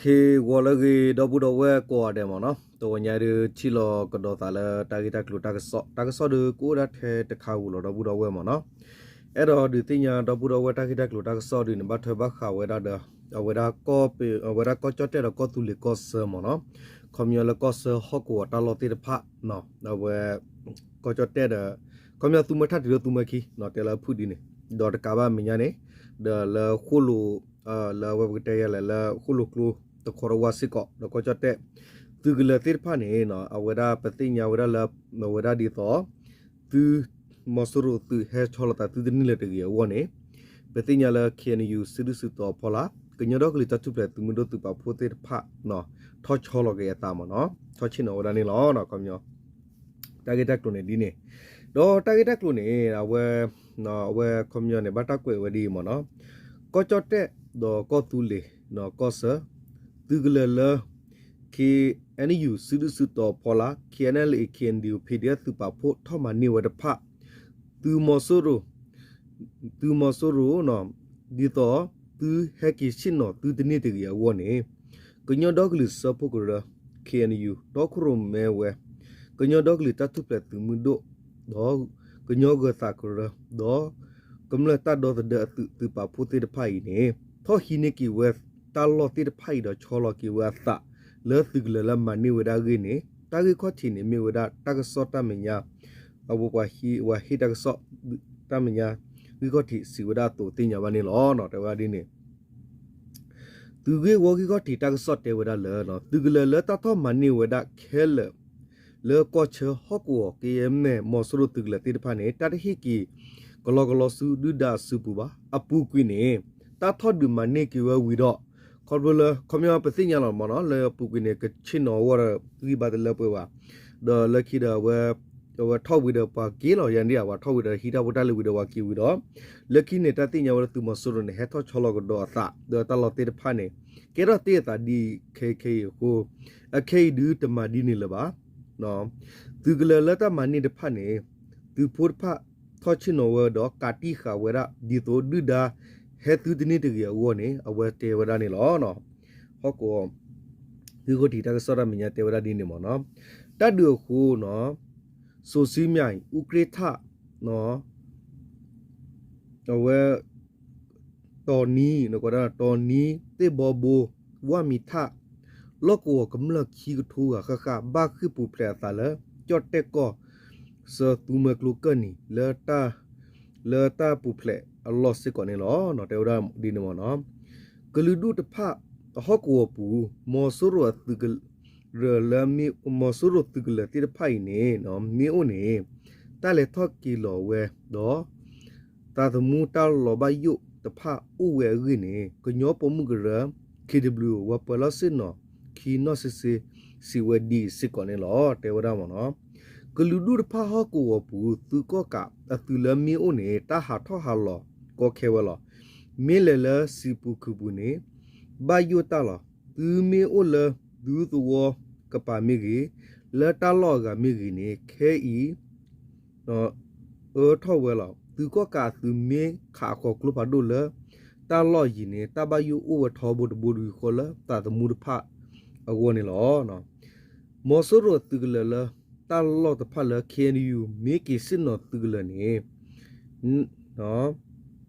ခ့ဂီၤလၢအဂ့ၤ ဒီပုၢ်ဒီဝဲၢ်ကိးဂၤဒဲးမ့ၢ်နီၤ, တဂီၤညါဒုးထံၣ်လိာ်ကဒီးသးလၢတၢ်ဂ့ၢ်တၢ်ကျိၤတၢ်ကစီၣ်, တၢ်ကစီၣ်ဒုးကအိၣ်ဒၣ်ထဲတခါဧိၤလီၤ ဒီပုၢ်ဒီဝဲၢ်မ့ၢ်နီၤ. အဲၣ်ဒိးဒုးသ့ၣ်ညါဒီပုၢ်ဒီဝဲၢ်တၢ်ဂ့ၢ်တၢ်ကျိၤတၢ်ကစီၣ်ဒုးန့ၣ် ဘၣ်ထွဲဘၣ်ဃးဝဲဒၣ်ဒီး အဝဲဒၣ်ကီၢ်, အဝဲဒၣ်ကီၢ်ကၠီၣ်တဲၣ်ဒီးကီၢ်သူလ့ၤကီၢ်ဆၢမ့ၢ်နီၤ, ခီပညီလၢကီၢ်ဆၢဟီၣ်ကဝီၤတၢ်လီၢ်သ့ၣ်တဖၣ်, အဝဲ ကီၢ်ကၠီၣ်တဲၣ်ဒီး ခီပညီသူမွဲထၣ်တုၤလၢသူမွဲခံ တဲလၢအဖုၣ်ဒ်န့ၣ်, ဒီးတကးဘၣ်မဲာ်ညါန့ၣ် ဒီးလၢဃိၣ်လိာ် လၢအဝဲပကတဲယဲလဲၣ် လၢဃိၣ်လိာ်ကျိတခီတဝၢ်စ့ၢ်ကီး ဒီးကီၢ်ကၠီၣ်တဲၣ် သုးကလၢၤသ့ၣ်တဖၣ်န့ၣ် အဝဲဒၣ်ပသ့ၣ်ညါဝဲဒၣ်လၢ အဝဲဒၣ်ဒ်သိး သု မီၤစိရိၤသုးဟဲဆီလီၤသးသုတန့ၢ်လၢၤတဂ့ၤအဂီၢ်န့ၣ် ပသ့ၣ်ညါလၢ ခ့ၣ်အဲၣ်ယူၣ် စုဒုၣ်စုတီၤအဖီလာ် ကညီဒီကလုာ်တၢ်ထူၣ်ဖျဲးသုးမုၢ်ဒိၣ်သုးပာ်ဖှိၣ်သ့ၣ်တဖၣ် ထီၣ်ဆီလီၤက့ၤအသးမ့ၢ်နီၤ, ထီၣ်ဆ့ၣ်နီၤဝဲဒၣ်န့ၣ်လီၤ. ခီပညီ တၢ်ဂ့ၢ်တၢ်ကျိၤန့ၣ်ဒ်န့ၣ်, ဒီးတၢ်ဂ့ၢ်တၢ်ကျိၤန့ၣ် အဝဲ အဝဲခီပညီန့ၣ် ဘၣ်တၢ်ကွဲးဝဲဒ်အံၤမ့ၢ်နီၤ, ကီၢ်ကၠီၣ်တဲၣ်ဒီးကီၢ်သူလ့ၤ ကီၢ်ဆၢ သုးကလၢၤလၢ ခ့ၣ်အဲၣ်ယူၣ် စုဒုၣ်စုတီၤအဖီလာ် ခ့ၣ်အဲၣ်ယူၣ် ခ့ၣ်အဲၣ်ယူၣ် ပီၣ်ဒီး သုးပာ်ဖှိၣ်ထီၣ်မၤန့ၢ်ဝဲတဖၣ် သုးမီၤစိရိၤ သုးမီၤစိရိၤ ဒ်သိး သုဟဲက့ၤဆ့ၣ်နီၤသုတန့ၢ်တဂ့ၤအဂီၢ်န့ၣ် ကညီဒီကလုာ်စၢဖှိၣ်ကရၢ ခ့ၣ်အဲၣ်ယူၣ် တီခိၣ်ရိၣ်မဲဝဲ ကညီဒီကလုာ်တၢ်ထူၣ်ဖျဲးသုးမုၢ်ဒိၣ် ဒီးကညီဂၢၤသးကရၢ ဒီးကမျၢၢ်တၢ်ဒီသဒၢအသုး သုးပာ်ဖှိၣ်သ့ၣ်တဖၣ်အံၤန့ၣ် ထီၣ်ဟံးန့ၢ်က့ၤဝဲတၢ်လီၢ်သ့ၣ်တဖၣ်အံၤဒီးဆီလီၤက့ၤဝဲအသး လၢသုးကလၢၤလၢမၤန့ၢ်ဝဲဒၣ်အဂ့ၢ်န့ၣ် တၢ်ဂ့ၢ်ခီၣ်ထံးန့ၣ်မ့ၢ်ဝဲဒၣ်တၢ်ကစီၣ်တၢ်မဲာ်ညါ အဝဲပှၤဟ့ၣ်တၢ်ကစီၣ် တၢ်မဲာ်ညါ ဂ့ၢ်ခီၣ်ထံးစံးဝဲဒၣ်အသိးသ့ၣ်ညါဘၣ်န့ၣ်လီၤ. တဲဝဲဒ်န့ၣ် သုးဂ့ၢ်ဝီဂ့ၢ်ခီၣ်ထံးတၢ်ကစီၣ်တဲဝဲဒၣ်လၢ သုးကလၢၤလၢတၢ်ထီၣ်မၤန့ၢ်ဝဲဒၣ်ခဲလၢာ် လၢကီၢ်ဆၢဟီၣ်ကဝီၤ ကယဲၢ်မ့ၢ်မီၤစိရိၤသုးကလၢၤသ့ၣ်တဖၣ်န့ၣ် တၢ်တဟ့ၣ်က့ၤကလီကလီဆူဒုၣ်ဒါအစုပူၤဘၣ်. အပူၤကွံာ်န့ၣ် တၢ်ထီၣ်ဒုးမၤန့ၢ်က့ၤဝဲဝံၤဒီး ခီဖျိလၢ ခီပညီပသ့ၣ်ညါလီၤမ့ၢ်နီၤ လၢအပူၤကွံာ်န့ၣ် ကဆ့ၣ်နီၤအဂီၢ်ဒီး ဂံၢ်ဘါတလၢပှဲၤဘၣ် ဒီးလၢခံဒီး အဝဲထီၣ်ဝံၤဒီးပှၤက့ၤလီၤ ယၤဒ်အဝဲထီၣ်ဝံၤဒီးဟံးတၢ်ဖိတၢ်လံၤဝံၤဒီးပှၤက့ၤဝံၤဒီး လၢခံန့ၣ် တၢ်သ့ၣ်ညါဝဲလၢသုးမီၤစိရိၤန့ၣ် ဟဲထီၣ်ဆီလီၤကဒီးအသး ဒီးတၢ်လီၢ်သ့ၣ်တဖၣ်န့ၣ် ကဲထီၣ်တ့ၢ်အသးဒ်ခဲအံၤခဲအံၤအဃိ အခဲအံၤဒုးတမၤဒ်န့ၣ်လၢၤဘၣ်. သုးကလၢၤလၢတၢ်မၤန့ၢ်တဖၣ်န့ၣ် သုးဖိတဖၣ်ထီၣ်ဆ့ၣ်နီၤဝဲဒီးကးတံာ်ဃာ်ဝဲဒၣ် ဒ်သိးဒုၣ်ဒါဟဲသုတန့ၢ်တဂ့ၤအဂီၢ်န့ၣ် အဝဲတဲဝဲဒၣ်န့ၣ်လီၤ. ဟီၣ်ကဝီၤ ဂ့ၢ်ခီၣ်ထံးတၢ်ကစီၣ်တၢ်မဲာ်ညါတဲဝဲဒၣ်ဒ်န့ၣ်မ့ၢ်နီၤ တၢ်ဒုးအဃိနီၤ စိၤဆံမၠံ အူကြ့ၣ်ထၣ် အဝဲ တီၤနံၤ တီၤနံၤ သ့ၣ်ဘီဘိ ဝၣ်မံၤထၣ် လီၢ်ကဝီၤကမျၢၢ်ခံကထိဂၤဃၣ်ဃၣ် ဘၣ်ဃ့ၢ်ပူၤဖျဲးအသးလၢ ကၠီၣ်တဲၣ်ကီၢ်ဆၢသူမွဲကျိကၢၢ်နံၤ လၢတၢ်ပူၤဖျဲးအလီၢ်စ့ၢ်ကီးန့ၣ်လီၤ. တဲဝဲဒၣ်ဒ်န့ၣ်မ့ၢ်နီၤ ကလုာ်ဒူၣ်တဖၣ် အဟီၣ်ကဝီၤပူၤ မီၤစိရိၤအသုးကလၢၤလၢ မီၤစိရိၤသုးကလၢၤသ့ၣ်တဖၣ်အံၤန့ၣ် မ့ၢ်အိၣ်န့ၣ် တၢ်လဲၤထီၣ်က့ၤလီၤဝဲဒီး သးသမူတၢ်လီၤဘၣ်ယိၣ်တဖၣ်အိၣ်ဝဲအဂ့ၢ်န့ၣ် ကညီပိာ်မုၣ်ကရၢ ခ့ၣ်ဒဘျုး ဝၤပၢၤလီၢ်ဆ့ၣ်နီၤခံနီၢ်ဆ့ဆ့ စံးဝဲဒ်အံၤစ့ၢ်ကီးန့ၣ်လီၤ. တဲဝဲဒၣ်မ့ၢ်နီၤ ကလုာ်ဒူၣ်တဖၣ်ဟီၣ်ကဝီၤပူၤ သုးကီၣ်ကးအသုးလၢမ့ၢ်အိၣ်န့ၣ် တၢ်ဟးထီၣ်ဟးလီၤကီခဲဝဲလီၤ. မ့ၢ်လဲၤလၢစံာ်ပူၤခုးပူၤန့ၣ် ဘၣ်ယိၣ်တၢ်လီၤ. သုမ့ၢ်အိၣ်လၢဒူသဝီကပၤမ့ၢ်ဂ့ၤ, လၢတၢ်လီၢ်အဂၤမ့ၢ်ဂ့ၤန့ၣ် ခဲအံၤ အၢထီၣ်ဝဲလီၤ. သုးကီၣ်ကးအသုးမ့ၢ်ခးဃီၤကျိဖးဒိၣ်လၢ တၢ်လီၢ်ယံၤန့ၣ် တၢ်ဘၣ်ယိၣ်အိၣ်ဝဲထီဘိတဘိတဝံၤဃီလၢသးသမူတဖၣ်အဂီၢ်န့ၣ်လီၤ. မီၤစိရိၤသုးကလၢၤလၢတၢ်လီၢ်တဖၣ်လၢ ခ့ၣ်အဲၣ်ယူၣ် မ့ၢ်က့ၤဆ့ၣ်နီၤသုးကလၢၤန့ၣ်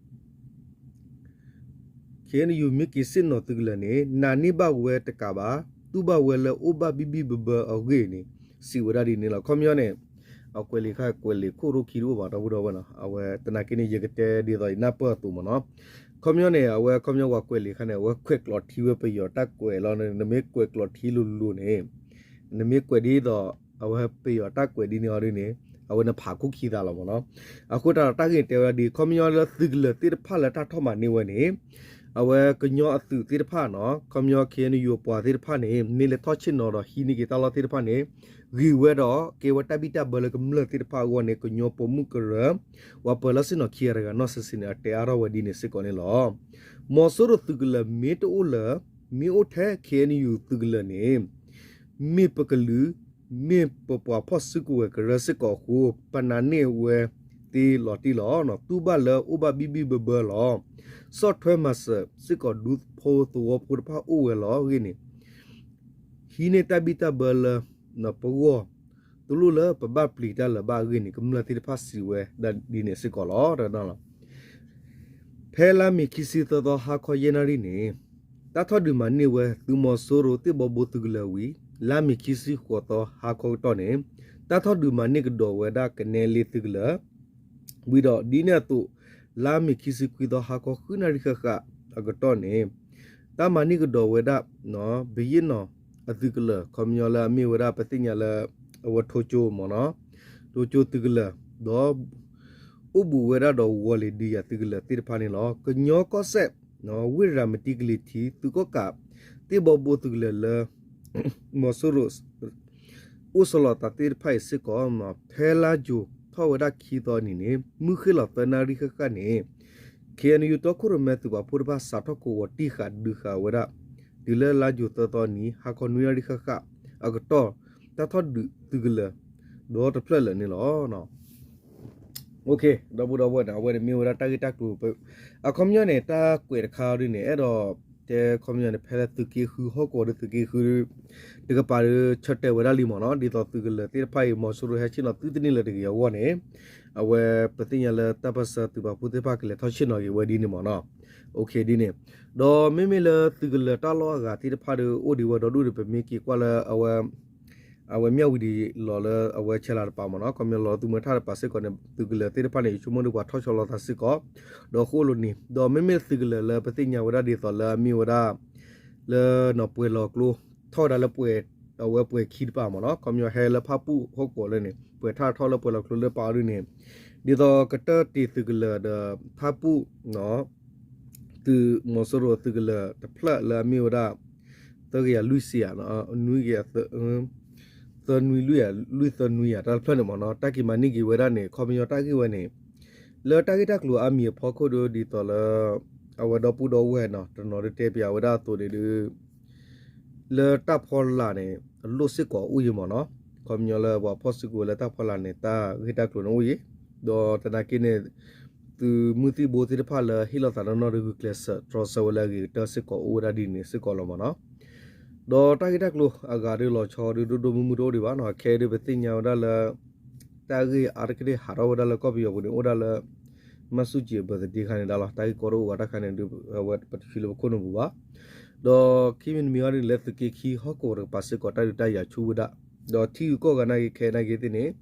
ခ့ၣ်အဲၣ်ယူၣ် မ့ၢ်က့ၤဆ့ၣ်နီၤသုးကလၢၤန့ၣ် နာ်န့ၢ်ဘၣ်ဝဲတကးဘၣ် တူၢ်ဘၣ်ဝဲလၢအိၣ်ဘၣ်ဘံၣ်ဘံၣ်ဘၢဘၢအဂ့ၢ်န့ၣ် စံးဝဲဒၣ်ဒ်န့ၣ်လီၤ. ခီပညီန့ၣ် အကွဲးလံာ်ခါ ကွဲးလံာ်ခိၣ်ရိၣ်ခံတအိၣ်ဘၣ် ဒီပုၢ်ဒီဝဲၢ်နီၤ အဝဲသနာ်က့န့ၣ် ယကတဲဒ်သိးယနၢ်ပၢၢ်အသိးမ့ၢ်နီၤ. ခီပညီန့ၣ် အဝဲခီပညီပှၤကွဲးလံာ်ခါန့ၣ် အဝဲကွဲးကျိာ်ထံဝဲပယီၤတၢ်ကွဲးလီၤ. နမ့ၢ်ကွဲးကျိာ်ထံလိၤလိၤန့ၣ် နမ့ၢ်ကွဲးဒ်သိး အဝဲပယီၤတၢ်ကွဲးဒ်န့ၣ်အီၤဒ်န့ၣ် အဝဲနဖးခိၣ်ခံသးလီၤမ့ၢ်နီၤ. အဃိသတးဒီးတၢ်ဂ့ၢ်န့ၣ်တဲဝဲဒၣ်ဒ် ခီပညီလၢသုးကလၢၤသ့ၣ်တဖၣ်လၢတၢ်ထီၣ်မၤန့ၢ်ဝဲန့ၣ် အဝဲကညီအသုးသ့ၣ်တဖၣ်နီၤ ခီပညီ ခ့ၣ်အဲၣ်ယူၣ် အပှၤသ့ၣ်တဖၣ်န့ၣ် မ့ၢ်လဲၤထီၣ်ဆ့ၣ်နီၤဒီးဟံးန့ၢ်က့ၤတၢ်လီၢ်သ့ၣ်တဖၣ်န့ၣ် ဂ့ၤဝဲဒီးကဲဝဲတၢ်ဘံၣ်တၢ်ဘၢလၢကမျၢၢ်သ့ၣ်တဖၣ်အဂီၢ်န့ၣ် ကညီပိာ်မုၣ်ကရၢ ဝၤပၢၤလီၢ်ဆ့ၣ်နီၤခံဂၤတဂၤနီၢ်ဆံးဆံးန့ၣ် အတဲအါထီၣ်ဝဲဒ်န့ၣ်စ့ၢ်ကီးန့ၣ်လီၤ. မီၤစိရိၤသုးကလၢၤမ့ၢ်တအိၣ်လၢၤ မ့ၢ်အိၣ်ထဲ ခ့ၣ်အဲၣ်ယူၣ် သုးကလၢၤန့ၣ် မ့ၢ်ပကလုာ် မ့ၢ်ပပှၤဖီၣ်စုကဝဲၤကရၢစ့ၢ်ကီးအဃိ ပနာ်န့ၢ်ဝဲ သ့လီၤတံၢ်လီၤ. တူၢ်ဘၣ်လၢအိၣ်ဘၣ်ဘံၣ်ဘံၣ်ဘၢဘၢလီၤ. ဆီၣ်ထွဲမၤစၢၤစ့ၢ်ကီးဒူဖိသဝီဖိတဖၣ်အိၣ်ဝဲလီၤအဂ့ၢ်န့ၣ် ဟံးန့ၢ်တၢ်ဘံၣ်တၢ်ဘၢလၢ ပဂီၢ် တလိၣ်လၢပဘၣ်ပျံၤတၢ်လၢၤဘၣ်အဂ့ၢ်န့ၣ် ကမျၢၢ်သ့ၣ်တဖၣ်စံးဝဲဒၣ်ဒ်န့ၣ်စ့ၢ်ကီးလီၤ. ဖဲလါမ့ၤခံဆံသၢသီဟါခီယဲၢ်နၣ်ရံၣ်န့ၣ် တၢ်ထီၣ်ဒုးမၤန့ၢ်ဝဲသုးမီၤစိရိၤသ့ၣ်ဘီဘိသုးကလၢၤဝံၤ လါမ့ၤခံဆံဃိးသီဟါခီကတီၢ်န့ၣ် တၢ်ထီၣ်ဒုးမၤန့ၢ်ကဒီးဝဲဒၣ်ကနဲလ့သုးကလၢၤ ဝံၤဒီးဒ်န့ၣ်အသိး လါမ့ၤခံဆံခွံသီဟါခီဃုနၣ်ရံၣ်ဃၣ်ဃၣ်အကတီၢ်န့ၣ် တၢ်မၤန့ၢ်ကဒီးဝဲဒၣ် ဘယ့ၣ်နီၣ်အသုးကလၢၤ ခီပညီလၢအမ့ၢ်ဝဲဒၣ်ပသ့ၣ်ညါလၢ အဝဲထိကၠိမ့ၢ်နီၤ, ထိကၠိသုးကလၢၤ ဒီး အိၣ်ဘူးဝဲဒၣ်ဒီးဝီၤလ့ၤဒုးယၤသုးကလၢၤသ့ၣ်တဖၣ်န့ၣ်လီၤ. ကညီကီၢ်စဲၣ် ဝ့ၢ်ရၤမတံကလံၤထံး သုးကီၣ်ကး သ့ၣ်ဘီဘိသုးကလၢၤလၢ မီၤစိရိၤ အိၣ်ဆီလီၤသးသ့ၣ်တဖၣ်အံၤစ့ၢ်ကီး ဖဲလါယူၤထီၣ်ဝဲဒၣ်ခံသီနံၤန့ၣ် မုၢ်ဃ့ၢ်လီၤသၢနၣ်ရံၣ်ဃၣ်ဃၣ်န့ၣ် ခ့ၣ်အဲၣ်ယူၣ် တီခိၣ်ရိၣ်မဲသုးပာ်ဖှိၣ်တဖၣ် စးထီၣ်ကဝီၤတံၢ်ဃာ်ဒုးဃာ်ဝဲဒၣ် တုၤလၢလါယူၤသၢသီနံၤ ဟါခီနွံနၣ်ရံၣ်ဃၣ်ဃၣ်အကတီၢ် တၢ်ထီၣ်ဒုးသုးကလၢၤ ဒီတဖျၢၣ်လၢာ်န့ၣ်လီၤ. ဒီပုၢ်ဒီဝဲၢ်န့ၣ် အဝဲန့ၣ်မ့ၢ်ဝဲဒၣ်တၢ်ဂ့ၢ်တၢ်ကျိၤ အခီပညီန့ၣ် တၢ်ကွဲးတခါဒ်န့ၣ် အဲၣ်ဒိးတဲခီပညီန့ၣ် ဖဲလၢသုးက့ဃု ဟီၣ်ကဝီၤဒီးသုးက့ဃု တကပၤဒီး ဆၢတဲာ်ဝဲဒၣ်လံမ့ၢ်နီၤ, ဒ်သိးသုးကလၢၤသ့ၣ်တဖၣ်အံၤ မီၤစိရိၤဟဲဆ့ၣ်နီၤသုတန့ၢ်လၢၤတဂ့ၤအဂီၢ်န့ၣ် အဝဲပသ့ၣ်ညါလၢတၢ်ပၢၢ်ဆၢသုးပာ်ဖှိၣ်သ့ၣ်တဖၣ်ကလဲၤထီၣ်ဆ့ၣ်နီၤက့ၤဝဲဒ်န့ၣ်မ့ၢ်နီၤ, ဒ်န့ၣ်, ဒီးမ့မ့ၢ်လၢသုးကလၢၤတၢ်လီၢ်အဂၤသ့ၣ်တဖၣ်ဒီး အိၣ်ဒံးဝဲဒီဒူၣ်ဒီး ပမ့ၢ်က့ၤကွၢ်လၢ အဝဲမၠၣ်ဝံၤဒံးလီၤလၢအဝဲဆဲးလၤတပၤမ့ၢ်နီၤ, ခီပညီလီၤသုးမွဲထၣ်တပၤစ့ၢ်ကီးန့ၣ် သုးကလၢၤသ့ၣ်တဖၣ်န့ၣ် ယဆိကမိၣ်ဒီးပှၤထီၣ်ဆီလီၤသးစ့ၢ်ကီး ဒီးဃိၣ်လိာ်နံၤ, ဒီးမ့မ့ၢ်သုးကလၢၤလၢပသ့ၣ်ညါဝဲဒၣ်ဒ်သိးလၢအမ့ၢ်ဝဲဒၣ် လၢနီၤပှဲၤလီၤကျိ ထီၣ်ဝဲဒၣ်လၢပှဲၤ အဝဲပှဲၤခံတပၤမ့ၢ်နီၤ, ခီပညီဟဲလၢဖၣ်ပူၣ်ဟီၣ်ကဝီၤလၢန့ၣ် ပှဲၤထၣ်ထီၣ်လၢပှဲၤလီၤကျိလၢပာ်အီၤဒ်န့ၣ်, ဒ်သိးကတၢၢ်တ့ၢ်သုးကလၢၤဒီး ဖၣ်ပူၣ် သုးမီၤစိရိၤသုးကလၢၤတဖျၢၣ်လၢအမ့ၢ်ဝဲဒၣ် သၢကယၤလွံၢ်ဆံယၤ နွံကယၤ သၢနွံလွံၢ်ယၤ လွံၢ်သၢနွံယၤ တၢ်တဖျၢၣ်န့ၣ်မ့ၢ်နီၤ, တၢ်က့ၤမၤန့ၢ်က့ၤဝဲဒၣ်န့ၣ် ခီပညီတၢ်ဂ့ၢ်ဝဲန့ၣ် လၢတၢ်ဂ့ၢ်တၢ်ကျိၤအါမံၤအဖီခိၣ်ဒီး ဒ်သိးလၢ အဝဲဒီပုၢ်ဒီဝဲၢ်နီၤ တနီၤဒုးတဲပၠးဝဲဒၣ်အသိးန့ၣ်ဒုး လၢတၢ်ဖီလာ်န့ၣ် အလိၣ်စ့ၢ်ကီးအိၣ်ယံၤမ့ၢ်နီၤ, ခီပညီလၢပှၤဖီၣ်စုကဝဲၤလၢတၢ်ဖီလာ်န့ၣ် တၢ်ဂ့ၢ်တၢ်ကျိၤန့ၣ်အိၣ်ယံၤ, ဒီးသနာ်က့န့ၣ် သုးမုၢ်သံၣ်ဘိသ့ၣ်တဖၣ်လၢဟ့ၣ်လီၤသးနီၢ်နီၢ်ဒီး ဂုာ်ကျဲးစၢးတြီဆၢဝဲလၢအဂ့ၤကတၢၢ်စ့ၢ်ကီးအိၣ်ဝဲဒၣ်ဒ်န့ၣ်စ့ၢ်ကီးလီၤမ့ၢ်နီၤ, ဒီးတၢ်ဂ့ၢ်တၢ်ကျိၤအဂၤဒီးလီၤဆီဒီးဒိၣ်ဒိၣ်မုၢ်မုၢ်တအိၣ်ဒံးဘၣ်နီၤ, ခဲအံၤဒုးပသ့ၣ်ညါဝဲဒၣ်လၢ တၢ်ဂ့ၢ်အါတက့ၢ်ဟးထီၣ်ဝဲဒၣ်လၢကီၢ်ပယီၤပူၤန့ၣ် အိၣ်ဒၣ်လၢ မၢ်ဆူၣ်ကၠံၣ်အဘၢၣ်သဒ့ခါန့ၣ်ဒၣ်လီၤ, တၢ်ဂ့ၢ်ကီတအိၣ်ဘၣ်တၢ်ခါန့ၣ်ဒုး အဝဲပတဆှံလၢပခိၣ်နူာ်ပူၤဘၣ်, ဒီးခံမံၤတမံၤအံၤဒ်န့ၣ် လၢသုးက့ခံဟီၣ်ကဝီၤတကပၤစ့ၢ်ကီး တၢ်ဒုးတၢ်ယၤဆူၣ်ဝဲဒၣ်, ဒီးထံဂုၤကီၢ်ဂၤနာ်က့ခဲအံၤနာ်က့သ့ၣ်န့ၣ်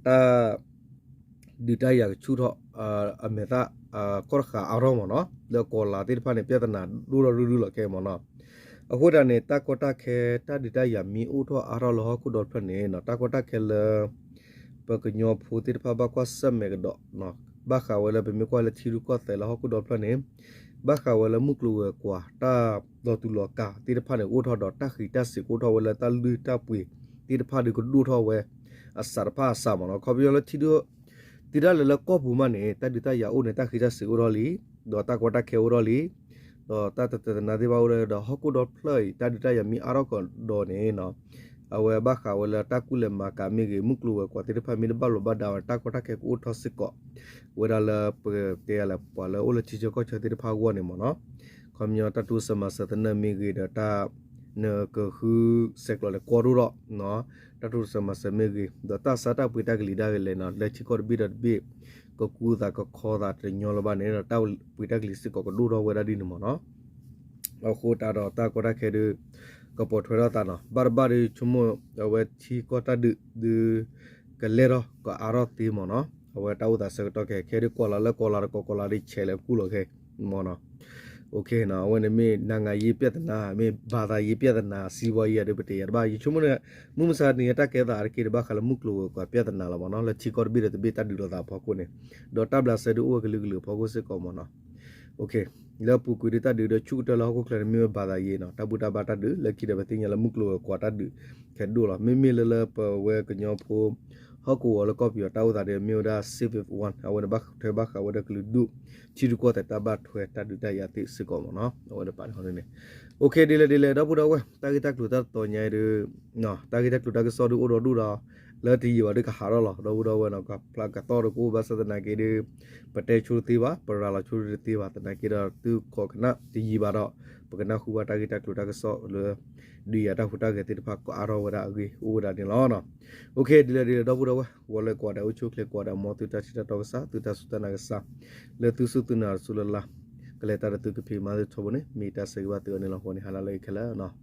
တၢ် ဒုးတၢ်ယၤကဆူၣ်ထီၣ် အမဲာ်သၣ် ကီၢ်တဃာ်အါထီၣ်မ့ၢ်နီၤ, လၢကီၤလၤသ့ၣ်တဖၣ်န့ၣ် ပြဿနာဒိၣ်ထီၣ်ရုၢ်ရုၢ်လီၤခဲအံၤမ့ၢ်နီၤ, အဃိသတးန့ၣ် တၢ်ကီတၢ်ခဲ တၢ်ဒုးတၢ်ယၤမ့ၢ်အိၣ်ထီၣ်အါထီၣ်လၢဟီၣ်ခိၣ်ဒီဖျၢၣ်န့ၣ် တၢ်ကီတၢ်ခဲလၢ ပကညီဖိသ့ၣ်တဖၣ်ဘၣ်ကွၢ်ဆၢၣ်မဲာ်ကဒီး ဘၣ်ဃးဝဲလၢပမ့ၢ်ကွၢ်လၢထံရူၢ်ကီၢ်သဲးလၢဟီၣ်ခိၣ်ဒီဖျၢၣ်န့ၣ် ဘၣ်ဃးဝဲလၢမုၢ်ကျိၤဝဲၤကွာ် တၢ်လီၤတူာ်လီၤကာ်သ့ၣ်တဖၣ်န့ၣ် အိၣ်ထီၣ်ဒီးတၢ်ဃံးတၢ်စ့ၤကအိၣ်ထီၣ်ဝဲလၢတၢ်လုၢ်တၢ်ပှ့ၤသ့ၣ်တဖၣ်ဒီးကဒိၣ်ထီၣ်ဝဲ အစးတဖၣ်အစးမ့ၢ်နီၤ, ခီပညီလၢထံဒိၣ် တုၤဒၣ်လဲာ်လၢကီၢ်ပူၤမးန့ၣ် တၢ်ဒုးတၢ်ယၤအိၣ်န့ၣ် တၢ်ဃံးတၢ်စ့ၤအိၣ်ထီၣ်လံ, ဒီးတၢ်ကီတၢ်ခဲအိၣ်ထီၣ်လံ, ဒီးတၢ်တတနာ်သ့ၣ်တဖၣ်အိၣ်ထီၣ်လံ, ဒီးဟီၣ်ခိၣ်ဒီဖျၢၣ်အံၤ တၢ်ဒုးတၢ်ယၤမ့ၢ်အါထီၣ်ကဒီးန့ၣ် အဝဲဘၣ်ဃးဝဲလၢတၢ်ကူၣ်လဲၤမၤကၤမ့ၢ်ဂ့ၤ မုၢ်ကျိၤဝဲၤကွာ်သ့ၣ်တဖၣ်မ့ၢ်တဘၣ်လိာ်ဘၣ်ဒါဝဲ တၢ်ကီတၢ်ခဲကအိၣ်ထီၣ်စ့ၢ်ကီး ဝဲဒၣ်လၢပတဲယၤလဲၣ် ပှၤလၢအိၣ်လၢထံဆၢကီၢ်ဆၢသ့ၣ်တဖၣ်အဂီၢ်န့ၣ်မ့ၢ်နီၤ, ခီပညီတၢ်တိစၢၤမၤစၢၤသနၢၣ်မ့ၢ်ဂ့ၤဒီးတၢ် နကဃုစဲးကျိးလဲၤကွီဒိၣ်ထီၣ် တၢ်တိစၢၤမၤစၢၤမ့ၢ်ဂ့ၤ ဒီးတၢ်ဆါတၢ်ပှ့ၤတၢ်ကလံၤဒၣ်လဲာ်နီၤ လၢထံကီၢ်တဘ့ၣ်ဒီးတဘ့ၣ် ကကူသးကခီသးတညီလၢၤဘၣ်န့ၣ်ဒီး တၢ်ပှ့ၤတၢ်ကလံၤစ့ၢ်ကီးကဒိၣ်ထီၣ်ဝဲဒၣ်ဒ်န့ၣ်မ့ၢ်နီၤ အဃိသတးဒီးတၢ်ကီတၢ်ခဲဒီး ကပိာ်ထွဲထီၣ်သးနီၤ ဘၣ်တဘၣ်ဒီးဆိကမိၣ် အဝဲထံကီၢ်တၢ်ဒုးဒီး ကလဲၢ်ထီၣ်ကအါထီၣ်သ့မ့ၢ်နီၤ အဝဲတၢ်အိၣ်သးဆၢကတီၢ်ခဲခဲဒီး ကီၢ်လၤလၢကီၢ်လၤတကီၢ် ကီၢ်လၤဒီးဆဲးလၢကူၣ်လီၤခဲမ့ၢ်နီၤ အဝဲန့ၣ်မ့ၢ် နိုင်ငံရေးပြဿနာ မ့ၢ် ဘာသာရေးပြဿနာ စီးပွားရေး ဒီးပတဲယၤတဘၣ် ယဆိကမိၣ်န့ၣ် မုၢ်မဆါတနံၤအံၤတၢ်ကဲသးအါတက့ၢ်ဒီး ဘၣ်ဃးလၢမုၢ်ကျိၤဝဲၤကွာ်ပြဿနာလီၤမ့ၢ်နီၤ လၢထံကီၢ်တဘ့ၣ်ဒီးတဘ့ၣ်တၢ်ဒုးလိာ်သးအဖီခိၣ်န့ၣ် ဒီးတၢ်ဘျးစဲဒုးအိၣ်ဝဲကလုာ်ကလုာ်အဖီခိၣ်စ့ၢ်ကီးမ့ၢ်နီၤ လၢအပူၤကွံာ်ဒီးတၢ်ဒုးဒီးဆူၣ်ကတၢၢ်လၢဟီၣ်ခိၣ်ချၢန့ၣ် မ့ၢ်ဝဲ ဘာသာရေး နီၤ တၢ်ဘူၣ်တၢ်ဘါတၢ်ဒုး လၢခံဒီးပသ့ၣ်ညါလၢမုၢ်ကျိၤဝဲၤကွာ်တၢ်ဒုး ခဲဒိၣ်လီၤ မ့မ့ၢ်လၢလၢပဝဲကညီဖိ ဟီၣ်ကဝီၤလၢကီၢ်ပယီၤတၢ်အိၣ်သးဒီး မ့ၢ်ဝဲဒၣ် Civic One အဝဲန့ၣ်ဘၣ်ထွဲဘၣ်ဃးဝဲဒၣ်ကလုာ်ဒူၣ် ထံရူၢ်ကီၢ်သဲးတၢ်ဘၣ်ထွဲတၢ်ဒုးတၢ်ယၤသ့ၣ်စ့ၢ်ကီးမ့ၢ်နီၤ အဝဲန့ၣ်ပာ်န့ၣ်န့ၣ် ဒ်လဲၣ်ဒ်လဲၣ် ဒီပုၢ်ဒီဝဲၢ် တၢ်ဂ့ၢ်တၢ်ကျိၤတၢ်တတီၤညါအံၤဒီး တၢ်ဂ့ၢ်တၢ်ကျိၤတၢ်ကစီၣ်ဒုးအိၣ်ဒီးဒူၣ်ဒီး လၢတယံာ်ဘၣ်ဒီးကဟးထီၣ်လီၤ ဒီပုၢ်ဒီဝဲၢ်နီၤ ကဖျါကသီၣ်တကိးဘၣ်ဆၣ်သနာ်က့ဒီး ပတဲဆိတသ့ဘၣ် ပရၤလီၤဆိတသ့ဘၣ် သနာ်က့ဒီးသုခိးကနၣ်တယံာ်ဘၣ်ဒီး ပကနၢ်ဟူဘၣ်တၢ်ဂ့ၢ်တၢ်ကျိၤတၢ်ကစီၣ်လၢ ဒုးယၤတၢ်ဟူးတၢ်ဂဲၤသ့ၣ်တဖၣ်ကအါထီၣ်ဝဲဒၣ်အဂ့ၢ်အိၣ်ဝဲဒၣ်န့ၣ်လီၤ. ဒ်လဲၣ်ဒ်လဲၣ် ဒီပုၢ်ဒီဝဲၢ် ဂီၤလၢကိးဂၤဒဲးအိၣ်ဆူၣ်အိၣ်ချ့ကိးဂၤဒဲး မ်သုတၢ်ထံၣ်တၢ်တီကစၢ် သုတၢ်စူၢ်တၢ်နာ်ကစၢ် လၢသုစူၢ်သုနာ်တစိၤလၢ်လၢ် ကလဲၤတၢ်ဒီးသုကဖံးမၤသုထီဘိန့ၣ် မ့ၢ်တၢ်ဆၢဂ့ၤဘၣ်သုအီၤန့ၣ်လီၤ. ဂီၤန့ၣ်ဟါလၢအဂ့ၤခဲလၢာ်